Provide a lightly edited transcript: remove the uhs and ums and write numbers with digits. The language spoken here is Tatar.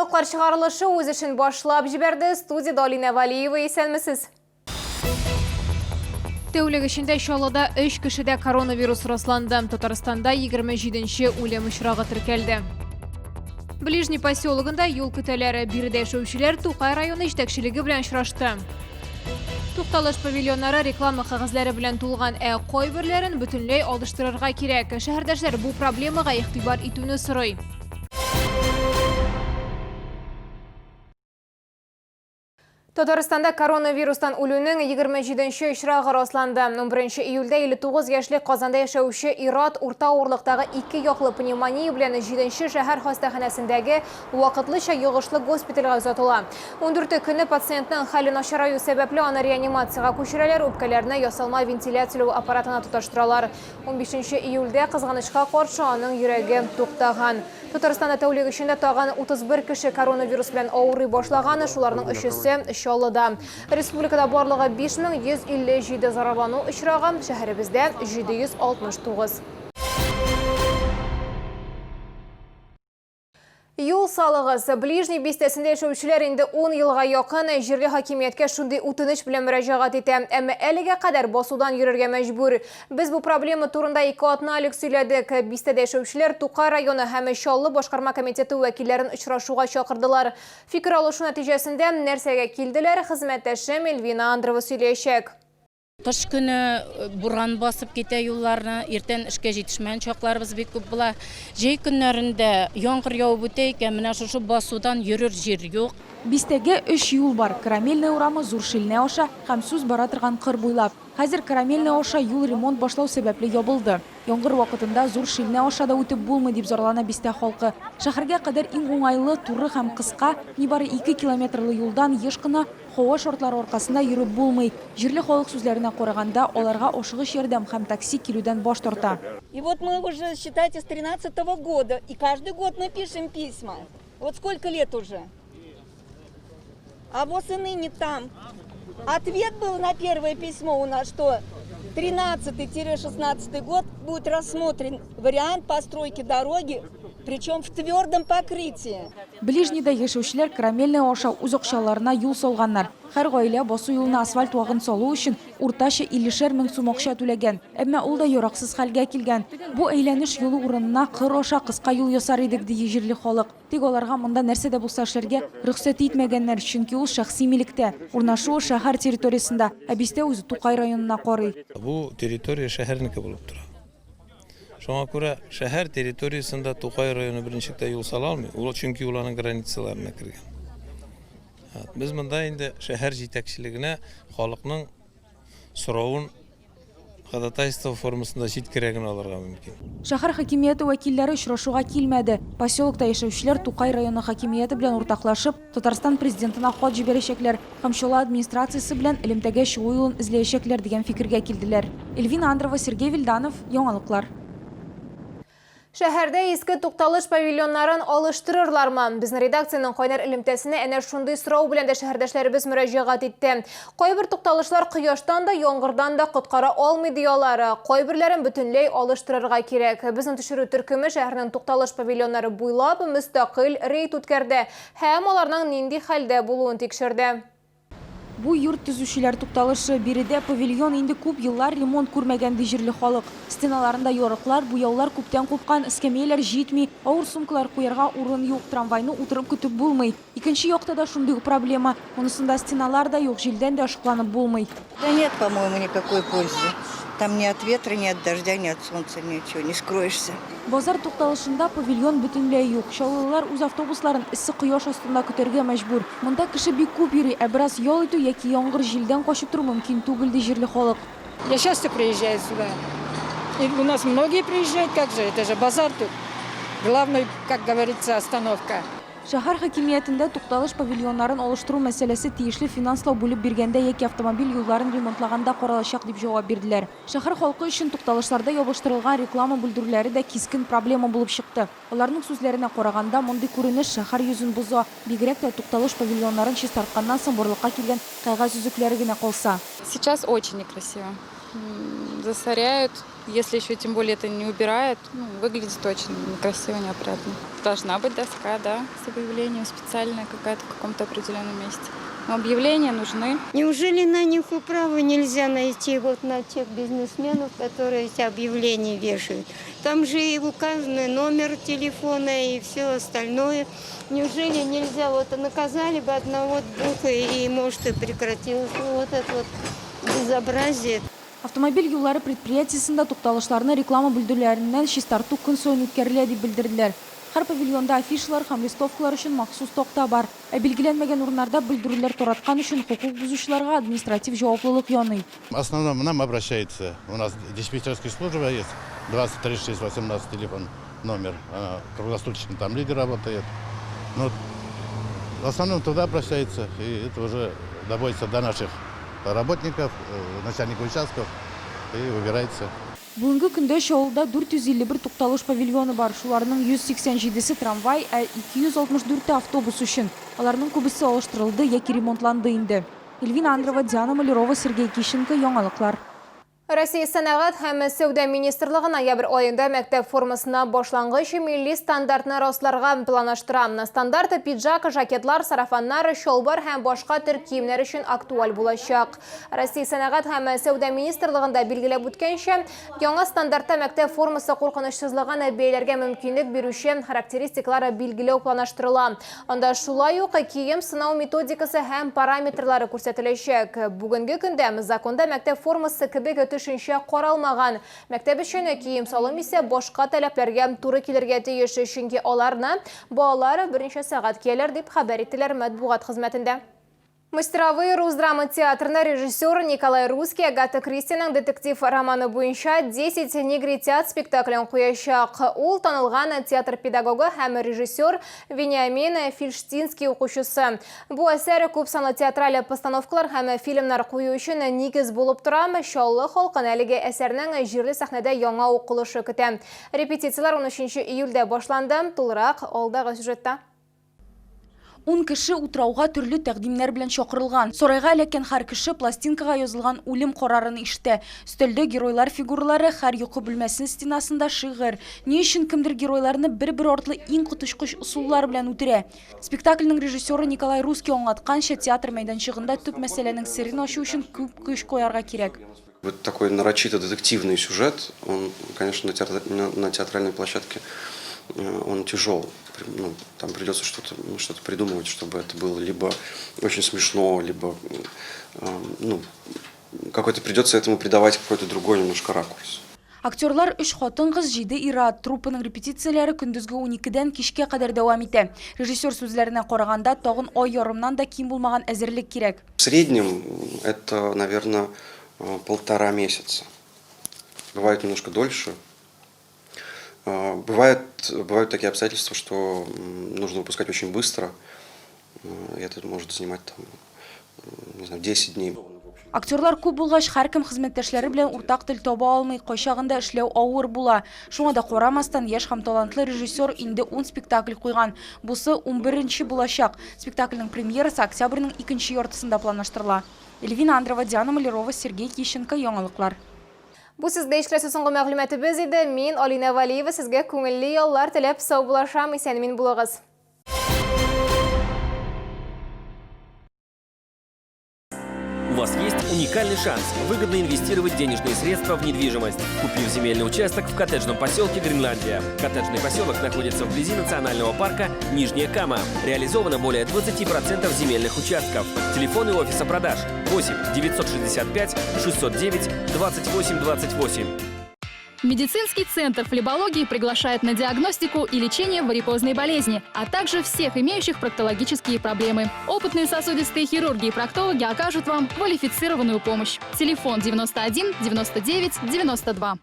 Яңалыклар чыгарылышы үз эшен башлап җибәрде. Студиядә Алинә Валиева, исәнмесез. Тәүлек эчендә Чаллыда өч кешедә коронавирус расланды. Татарстанда 27 нче үлем очрагы теркәлде. Ближний поселогында юл көтәләр. Биредә яшәүчеләр Тукай районы җитәкчелеге белән очрашты. Тукталыш павильоннары реклама кәгазьләре белән тулган, ә кайберләрен бөтенләй алыштырырга кирәк. Шәһәрдәшләр бу проблемага игътибар итүне сорый. Татарстанда коронавирустан үлүнең 27 нче очрагы расланды. 11 июльдә 59 яшьлек Казанда яшәүче ир-ат урта авырлыктагы ике яклы пневмония белән 7 нче шәһәр хастаханәсендәге вакытлыча йогышлы госпитальгә озатыла. Ундүрте көнне пациентның хәле начараю сәбәпле, аны реанимациягә күчерәләр, үпкәләрне ясалма вентиляцияләү аппаратына тоташтыралар. Унбишенче июльдә, кызганычка каршы, аның йөрәге туктаган. Татарстанда тәүлек эчендә тагын 31 кеше коронавирус белән авырый башлаган, шуларның өчесе, Чаллыда. Республикада барлыгы 5157 зарарлану очрагы, шәһәребездә, 769. Юл салыгыз! Ближний бистәсендә яшәүчеләр инде ун елга якын җирле хакимияткә шундый үтенеч белән мөрәҗәгать итә. Әмма әлегә кадәр басудан йөрергә мәҗбүр. Без бу проблема турында ике атна элек сөйләдек. Бистәдә яшәүчеләр Тукай районы һәм Чаллы башкарма комитеты вәкилләрен очрашуга чакырдылар. Фикер алышу нәтиҗәсендә нәрсәгә килделәр, хезмәттәшем Эльвина Андрова сөйләячәк. Кыш көне буран басып китә юлларны, иртән эшкә җитешмәгән чакларыбыз бик күп була. Җәй көннәрендә яңгыр явып үтә икән, менә шушы басудан йөрер җир юк. Бистәгә өч юл бар, Карамельная урамы, Зур Шилнә аша һәм сүз бара торган кыр буйлап. Хәзер Карамельная аша юл ремонт башлау сәбәпле ябылды. Яңгыр вакытында Зур Шилнә аша да үтеп булмый, дип зарлана бистә халкы. Шәһәргә кадәр иң уңайлы, туры һәм кыска, нибары ике километрлы юлдан еш кына һава шартлары аркасында йөреп булмый. Җирле халык сүзләренә караганда, аларга ашыгыч ярдәм һәм такси килүдән баш тарта. И вот мы уже, считайте, с тринадцатого года, и каждый год мы пишем письма. Вот сколько лет уже? А воз и ныне там. Ответ был на первое письмо у нас, что 13-16 год будет рассмотрен вариант постройки дороги, причем в твердом покрытии. Ближнийда яшәүчеләр Карамельная аша үз акчаларына юл салганнар. Һәр гаилә басу юлына асфальт вагын салу өчен уртача иллешәр мең сум акча түләгән. Әмма ул да яраксыз хәлгә килгән. Бу әйләнеш юлы урынына кыр аша кыска юл ясар идек, ди җирле халык. Тик аларга монда нәрсә дә булса эшләргә рөхсәт итмәгәннәр, чөнки ул шәхси милектә. Урнашуы шәһәр территориясендә, ә бистә үзе Тукай районына карый. Бу территория шәһәрнеке булып тора. Шуңа күрә шәһәр территориясендә Тукай районы берничек тә юл сала алмый, ул чөнки ул аның границаларына кергән. Без монда инде шәһәр җитәкчелегенә халыкның соравын ходатайство формасында җиткерә генә алырга мөмкин. Шәһәр хакимияте вәкилләре очрашуга килмәде. Поселокта яшәүчеләр Тукай районы хакимияте белән уртаклашып, Татарстан Президентына хат җибәрәчәкләр һәм Чаллы администрациясе белән элемтәгә чыгу юлын эзләячәкләр дигән фикергә килделәр. Эльвина Андрова, Сергей Вильданов, Яңалыклар. Шәһәрдә иске тукталыш павильоннарын алыштырырлармы? Безнең редакциянең кайнар элемтәсенә әнә шундый сорау белән дә шәһәрдәшләребез мөрәҗәгать итте. Кайбер тукталышлар кояштан да, яңгырдан да коткара алмый, ди алар. Кайберләрен бөтенләй алыштырырга кирәк. Безнең төшерү төркеме шәһәрнең тукталыш павильоннары буйлап мөстәкыйль рейд үткәрде һәм аларның нинди хәлдә булуын тикшерде. Бу йорт төзүчеләр тукталышы. Биредә павильон инде күп еллар ремонт күрмәгән, ди җирле халык. Стеналарында ярыклар, буяулар күптән купкан, эскәмияләр җитми, авыр сумкалар куярга урын юк, трамвайны утырып көтеп булмый. Икенче якта да шундый ук проблема. Монысында стеналар да юк, җилдән дә ышыкланып булмый. Да нет, по-моему, никакой пользы. Там ни от ветра, ни от дождя, ни от солнца, ничего, не скроешься. Базар тукталышында павильон бөтенләй юк. Чаллылылар үз автобусларын эссе кояш астында көтәргә мәҗбүр. Монда кеше бик күп йөри, ә бераз ял итү яки яңгыр-җилдән качып тору мөмкин түгел, ди җирле халык. Я часто приезжаю сюда. И у нас многие приезжают, как же, это же базар тут. Главный, как говорится, остановка. Шәһәр хакимиятендә тукталыш павильоннарын алыштыру мәсьәләсе тиешле финанслау бүлеп биргәндә яки автомобиль юлларын ремонтлаганда каралачак, дип җавап бирделәр. Шәһәр халкы өчен тукталышларда ябыштырылган реклама бүлдерүләре дә кискен проблема булып чыкты. Аларның сүзләренә караганда, мондый күренеш шәһәр йөзен боза, бигрәк тә тукталыш павильоннарын чистартканнан соң барлыкка килгән кәгазь өзекләре генә калса. Сейчас очень некрасиво. Засоряют, если еще тем более это не убирают, ну, выглядит очень некрасиво, неопрятно. Должна быть доска, да, с объявлением специальная какая-то в каком-то определенном месте. Но объявления нужны. Неужели на них управу нельзя найти, вот на тех бизнесменов, которые эти объявления вешают? Там же и указаны номер телефона и все остальное. Неужели нельзя, вот наказали бы одного-двух и, может, и прекратилось бы вот это вот безобразие? Автомобиль юллары предприятиесендә тукталышларны реклама белдерүләреннән чистарту көн саен үткәрелә, дип белдерделәр. Һәр павильонда афишалар һәм листовкалар өчен махсус такта бар. Ә билгеләнмәгән урыннарда белдерүләр тараткан өчен хокук бозучыларга административ җаваплылык яный. В основном нам обращается. У нас диспетчерская служба есть, 20 36 18 телефон номер. Она круглосуточно, там люди работают. Но в основном туда обращаются, и это уже доводится до наших работников, начальников участков, и убирается. Бүгенге көндә Чаллыда 451 тукталыш павильоны бар. Шуларның 187-се трамвай, ә 264-е автобус өчен. Аларның күбесе алыштырылды яки ремонтланды инде. Эльвина Андрова, Диана Малярова, Сергей Кищенко. Яңалыклар. Россия Сәнәгать һәм сәүдә министрлыгы ноябрь аенда мәктәп формасына башлангыч милли стандартны расларга планлаштыра. Стандарт пиджак, жакетлар, сарафаннар, чалбар һәм башка төр киемнәр өчен актуаль булачак. Россия Сәнәгать һәм сәүдә министрлыгында билгеләп үткәнчә, яңа стандартта мәктәп формасы куркынычсызлыгын бәяләргә мөмкинлек бирүче характеристикалар билгеләү планлаштырыла. Анда шулай ук кием сынау методикасы һәм параметрлары күрсәтеләчәк. Бүгенге көндә законда мәктәп формасы кебек төшенчә каралмаган. Мәктәп өчен кием салым исә башка таләпләргә туры килергә тиеш, чөнки аларны балалар берничә сәгать кияләр, дип хәбәр иттеләр матбугат хезмәтендә. Мастеровые Русдрама театрында режиссер Николай Русский Агата Кристиның детектив романы буенча «10 негритят» спектаклен куячак. Ул танылган театр педагогы һәм режиссер Вениамин Фильштинский укучысы. Бу әсәр күп санлы театраль постановкалар һәм фильмнар кую өчен нигез булып тора. Чаллы халкын әлеге әсәрнең җирле сәхнәдә яңа укылышы көтә. Репетицияләр 13 июльдә башланды. Тулырак алдагы сюжетта. 10 кеше утрауга төрле тәкъдимнәр белән чакырылган. Сарайга эләккән һәр кеше пластинкага язылган үлем карарын ишетә. Өстәлдә геройлар фигуралары, һәр йокы бүлмәсенең стенасында шигырь. Ни өчен кемдер геройларны бер-бер артлы иң коточкыч ысуллар белән үтерә? Спектакльнең режиссеры Николай Русский аңлатканча, театр мәйданчыгында төп мәсьәләнең серен ачу өчен күп көч куярга кирәк. Вот такой нарочито детективный сюжет, он, конечно, на театральной площадке он тяжел. Ну, там придется что-то, ну, что-то придумывать, чтобы это было либо очень смешно, либо ну, какой-то придется этому придавать какой-то другой немножко ракурс. Актерлар өч хатын-кыз, җиде ир-ат. Труппаның репетицияләре көндезге 12дән кичкә кадәр дәвам итә. Режиссер сүзләренә караганда, тагын ай ярымнан да ким булмаган әзерлек кирәк. В среднем это, наверное, 1,5 месяца. Бывает немножко дольше. Бывают такие обстоятельства, что нужно выпускать очень быстро. И это может занимать там, не знаю, 10 дней. Актерлар күп булгач, һәркем хезмәттәшләре белән уртак тел таба алмый, кайчагында эшләү авыр була. Шуңа да карамастан, яшь һәм талантлы режиссер инде 10 спектакль куйган. Бусы 11нче булачак. Спектакльнең премьерасы октябрьнең икенче яртысында планлаштырыла. Эльвина Андрова, Диана Малярова, Сергей Кищенко. Яңалыклар. Бу сезгә ишләсе соңгы мәгълүматыбыз иде. Мин Алина Валиева сезгә күңелле яллар теләп саубуллашам. Исән-имин булыгыз. У вас есть уникальный шанс выгодно инвестировать денежные средства в недвижимость, купив земельный участок в коттеджном поселке Гренландия. Коттеджный поселок находится вблизи национального парка Нижняя Кама. Реализовано более 20% земельных участков. Телефоны офиса продаж 8 965 609 28 28. Медицинский центр флебологии приглашает на диагностику и лечение варикозной болезни, а также всех имеющих проктологические проблемы. Опытные сосудистые хирурги и проктологи окажут вам квалифицированную помощь. Телефон 91 99 92.